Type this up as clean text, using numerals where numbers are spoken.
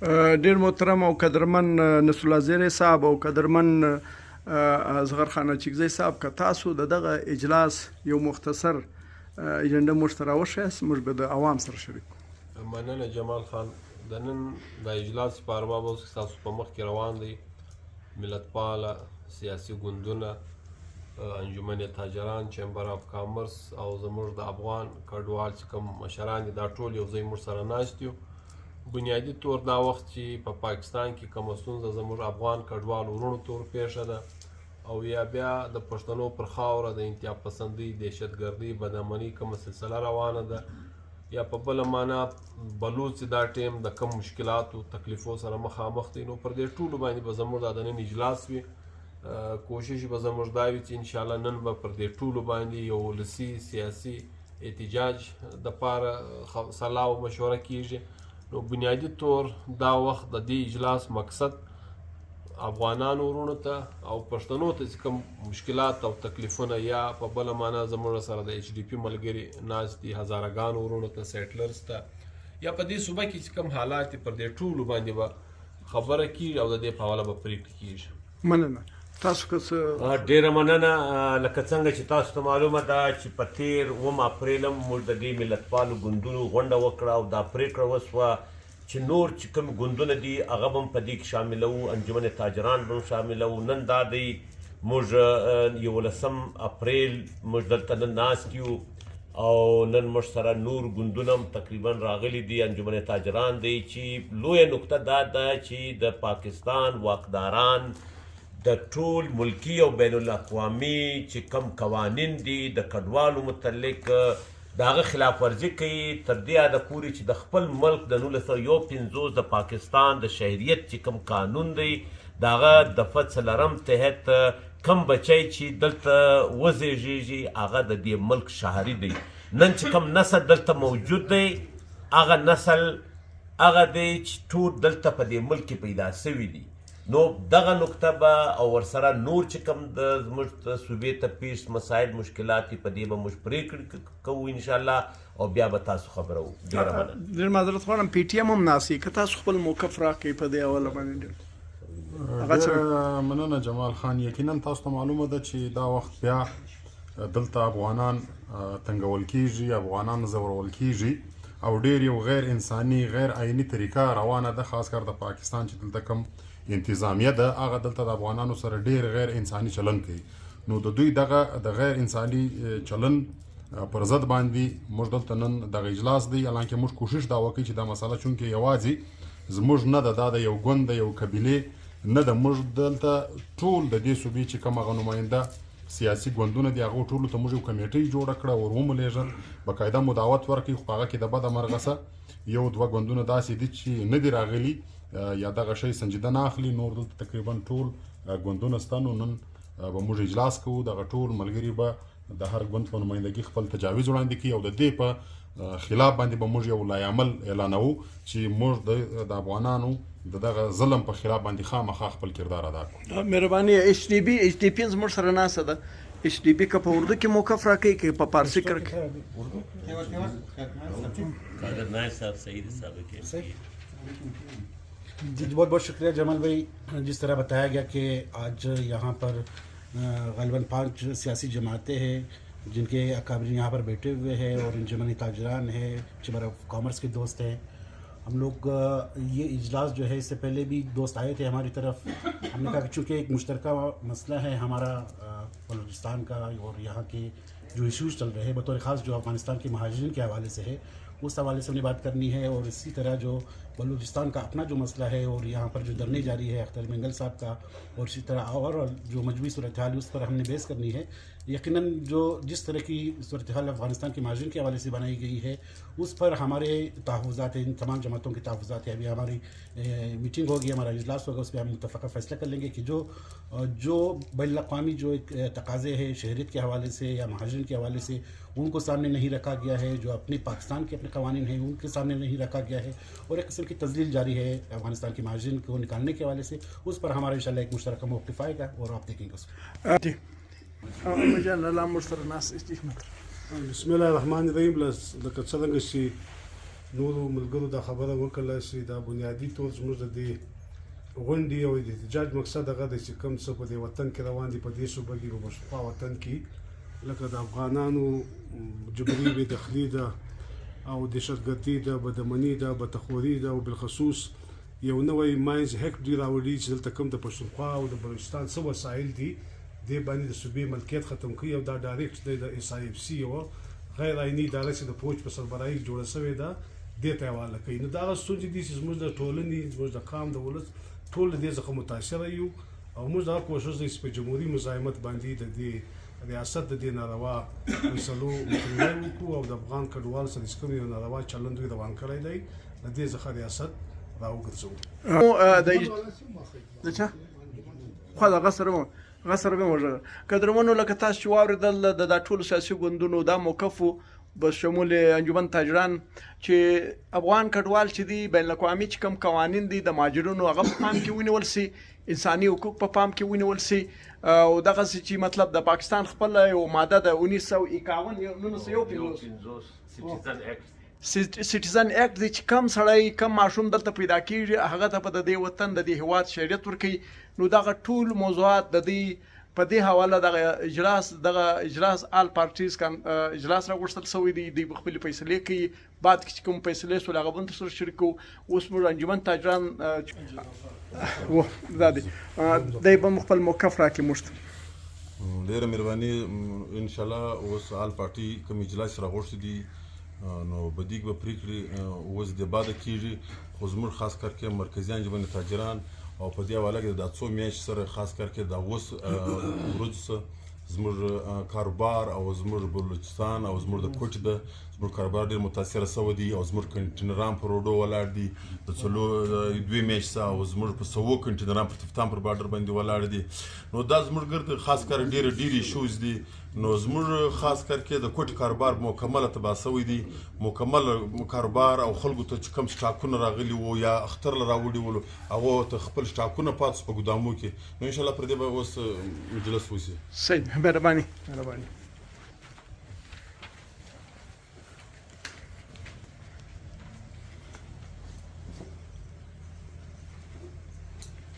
ډیر محترم او قدرمن نصرالله زیری صاحب او قدرمن اصغر خان اچکزی صاحب، که تاسو د دغه اجلاس یو مختصر ایجنډا موږ ته راوښیاست، موږ به د عوام سره شریک کړو. مننه جمال خان. د نن د اجلاس په ارباب اوس تاسو په مخ کې روان دی. ملتپاله سیاسي ګوندونه، انجمن تاجران، چیمبر اف کامرس او زموږ د افغان کډوال چې کوم مشران دي، دا ټول یو ځای موږ سره ناست یو. بنیادي طور دا وخت چې په پاکستان کې کومه ستونزه زموږ افغان کډوال وروڼو ته ورپېښه ده او یا بیا د پښتنو پر خاوره د انتها پسندۍ، دهشتګردۍ، بدامنۍ کومه سلسله روانه ده، یا په بله معنا بلوڅ چې دا ټیم د کم مشکلاتو تکلیفو سره مخامخ دی، نو پر دې ټولو باندې به زموږ دا د نن اجلاس وي. کوشش به زموږ دا وي چې انشاءالله نن به پر دې ټولو باندې یو ولسي سیاسي احتجاج دپاره سلا او مشوره کیږي. نو بنیادي طور دا وخت د دې اجلاس مقصد افغانانو وروڼو ته او پښتنو ته چې کوم مشکلات او تکلیفونه، یا په بله معنا زموږ سره د ایچ ډي پي ملګري ناست دي، هزارګانو وروڼو ته، سیټلرز ته، یا په دې صوبه کې چې کوم حالات دي، پر دې ټولو باندې به خبره کیږي او د دې په حواله به پرېکړې کیږي. مننه. تاسو که څه؟ ډیره مننه. لکه څنګه چې تاسو ته معلومه ده چې په تیر 7 اپریل هم موږ د دې ملتپالو ګوندونو غونډه وکړه او دا پرېکړه وشوه چې نور چې کوم ګوندونه دي هغه به هم په دې کې شاملوو، انجمن تاجران به هم شاملوو. نن دا دی موږ 11 اپریل موږ دلته نن ناست یو او نن موږ سره نور ګوندونه هم تقریبا راغلي دي، انجمن تاجران دی. چې لویه نقطه دا ده چې د پاکستان واکداران د ټول ملکی او بین الاقوامي چې کم قوانین دي د کډوالو متعلق، د هغه خلاف ورزي کوي، تر دې حده پورې چې د خپل ملک د 1951 د پاکستان د شهریت چې کوم قانون دی، د هغه دفعه څلورم تحت کم بچی چې دلته وزیږیږي هغه د دې ملک شهري دی. نن چې کوم نسل دلته موجود دی، هغه نسل هغه دی چې ټول دلته په دې ملک کې پیدا شوي دي. نو دغه نقطه به او ورسره نور چې کوم د زموږ صوبې ته پیښ مسایل مشکلات دي، په دې به موږ پرېکړې کوو انشاءالله او بیا به تاسو خبرو. ډېره مننه. ډېر معذرت غواړم، پي ټي ایم هم ناست، که تاسو خپل موقف راکړئ په دې حواله باندې ډېر. ډېره مننه جمال خان. یقینا تاسو ته معلومه ده چې دا وخت بیا دلته افغانان تنګول کیږي، افغانان ځورول کیږي او ډېر یو غیر انساني، غیر آئیني طریقه روانه ده. خاص کر د پاکستان چې دلته کوم انتظامیه ده، هغه دلته د افغانانو سره ډېر غیر انساني چلن کوي. نو د دوی دغه د غیر انساني چلن پر ضد باندې موږ دلته نن دغه اجلاس دی. حالانکه موږ کوشش دا وکړي چې دا مسله چونکې یوازې زموږ نه ده، دا د یو ګوند، د یو قبیلې نه ده، موږ دلته ټول د دې صوبې چې کوم هغه نماینده سیاسي ګوندونه دي، هغو ټولو ته موږ یو کمیټۍ جوړه کړه، ور ومو لېږه، باقاعده مو دعوت ورکړي. خو په هغه کې د بده مرغه څه یو دوه ګوندونه داسې دي چې نه دي راغلي یا دغه شی سنجیده نه اخلي. نور دلته تقریبا ټول ګوندونه شته. نو نن به موږ اجلاس کوو، دغه ټول ملګري به د هر ګوند په نمایندګي خپل تجاویز وړاندې کوي او د دې په خلاف باندې به موږ یو لایحه اعلانوو چې موږ د افغانانو د دغه ظلم په خلاف باندې خامخا خپل کردار ادا کړو. مهرباني. ایچ ډي بي، ایچ ډي پي زموږ سره ناسته ده. ایچ ډي بي که په اردو کې موقف راکوي که په پارسي کې. قادر نائک صاحب سعید صاحب کے. जी, बहुत बहुत शुक्रिया जमाल भाई. जिस तरह बताया गया कि आज यहाँ पर गालिबन 5 सियासी जमातें हैं जिनके अकाबरीन यहाँ पर बैठे हुए हैं और अंजुमन ताजरान है, chamber of commerce के दोस्त हैं. हम लोग ये इजलास जो है, इससे पहले भी दोस्त आए थे हमारी तरफ. हमने कहा कि चूँकि एक मुश्तरका मसला है हमारा बलूचिस्तान का और यहाँ के जो इशूज़ चल रहे हैं, बतौर ख़ास जो अफ़गानिस्तान के महाजरीन के हवाले से है, उस हवाले से हमने बात करनी है और इसी तरह जो बलूचिस्तान का अपना जो मसला है और यहाँ पर जो धरने जारी है अख्तर मेंगल साहब का और इसी तरह और जो मजमूई सूरत हाल है, उस पर हमने बहस करनी है. यकीनन जो जिस तरह की सूरत हाल अफ़गानिस्तान के महाजरीन के हवाले से बनाई गई है, उस पर हमारे तहफ़्फ़ुज़ात हैं, इन तमाम जमातों के तहफ़्फ़ुज़ात हैं. अभी हमारी मीटिंग होगी, हमारा इजलास होगा, उस पर हम मुत्तफ़िक़ा फ़ैसला कर लेंगे कि जो जो बैनुल अक़वामी जो एक तकाज़े हैं शहरियत के हवाले से या महाजरीन के हवाले से, उनको सामने नहीं रखा गया है. जो अपने पाकिस्तान के अपने कवानीन हैं, उनके सामने नहीं रखा गया है और एक किस्म की तजलील जारी है अफ़गानिस्तान के महाजरीन को निकालने के हवाले से, उस पर हमारा इंशाअल्लाह एक मुश्तरका मौक़िफ़ आएगा और आप देखेंगे उसको. جی، جان الله موږ سره ناست دي. بسم الله الرحمن الرحیم. لکه څنګه چې نورو ملګرو دا خبره وکړه چې دا بنیادي طور زموږ د دې غونډې او د احتجاج مقصد هغه دی چې کوم څه په دې وطن کې روان دي، په دې صوبه کې، په پښتونخوا وطن کې، لکه د افغانانو جبري بې دخلي ده او دهشتګردي ده، بدامني ده، بتخوري ده، او بالخصوص یو نوی ماینز هیکټ دوی راوړي چې دلته کوم د پښتونخوا او د بلوچستان څه وسایل دي، دې باندې د صوبې ملکیت ختم کوي، او دا ډایرکټ دی د ایس آی اف سي یوه غیر آئیني اداره چې د فوج په سربراهۍ جوړه شوې ده، دې ته حواله کوي. نو دا هغه ستونزې دي چې زموږ د ټولنې، زموږ د قام، د ولس ټول له دې څخه متاثره یو، او موږ دغه کوشش دی چې په جمهوري مزاحمت باندې د دې ریاست د دې ناروا فیصلو مخنیوی وکړو، او د افغان کډوال سره چې کوم یو ناروا چلند دوی روان کړی دی، له دې څخه ریاست راوګرځوو. د چا خو دغه سره مو هغه سره مې وژل. قدرمنو، لکه تاسو چې واورېدل، د دا ټولو سیاسي ګوندونو دا موقف و بشمول انجمن تاجران چې افغان کډوال چې دي، بین الاقوامي چې کوم قوانین دي د مهاجرینو، هغه په پام کې ونیول سي، انساني حقوق په پام کې ونیول سي، او دغسې چې مطلب د پاکستان خپل یو ماده ده 1951، 1951 سټیزن اکټ دی چې کم سړی، کم ماشوم دلته پیدا کیږي، هغه ته په د دې وطن، د دې هیواد شهریت ورکوي. نو دغه ټول موضوعات د دې په دې حواله دغه اجلاس آل پارټیز کان اجلاس راغوښتل شوی دی. دوی به خپلې فیصلې کوي. بعد کې چې کوم فیصلې سول، هغه به هم سره شریکو. اوس موږ انجمن تاجران و دا دی دی به خپل موقف راکړي موږ ته. ډیره مهرباني. ان شاء الله اوس آل پارټي کوم اجلاس راغوښتي دي، نو په دې کې به پریکړې اوس د بعد کیږي. خو زموږ خاص کر کې مرکزي انجمن تاجران او په دې حواله کې دا څو میاشتې سره، خاص کر کې دا اوس ورځ سره زموږ کاروبار او زموږ بلوچستان او زموږ د کوټې د زموږ کاروبار ډېر متاثر شوی دی، او زموږ کنټینران پر روډو ولاړ دي د څلور دوې میاشتې، او زموږ په سوو کنټینران پر تفتان پر بارډر باندې ولاړ دي. نو دا زموږ ګرد خاص کر ډېر ډېر ایشوز دي. نو زموږ خاص کر کې د کوټې کاروبار مکمله تباه شوی دی، مکمل کاروبار، او خلکو ته چې کوم سټاکونه راغلي وو یا اختر له راوړي ولو، هغو ته خپل سټاکونه پاتې شو په ګودامو کې. نو انشاءالله پر دې به اوس مجلس وشي. صحیح، مهرباني، مهرباني.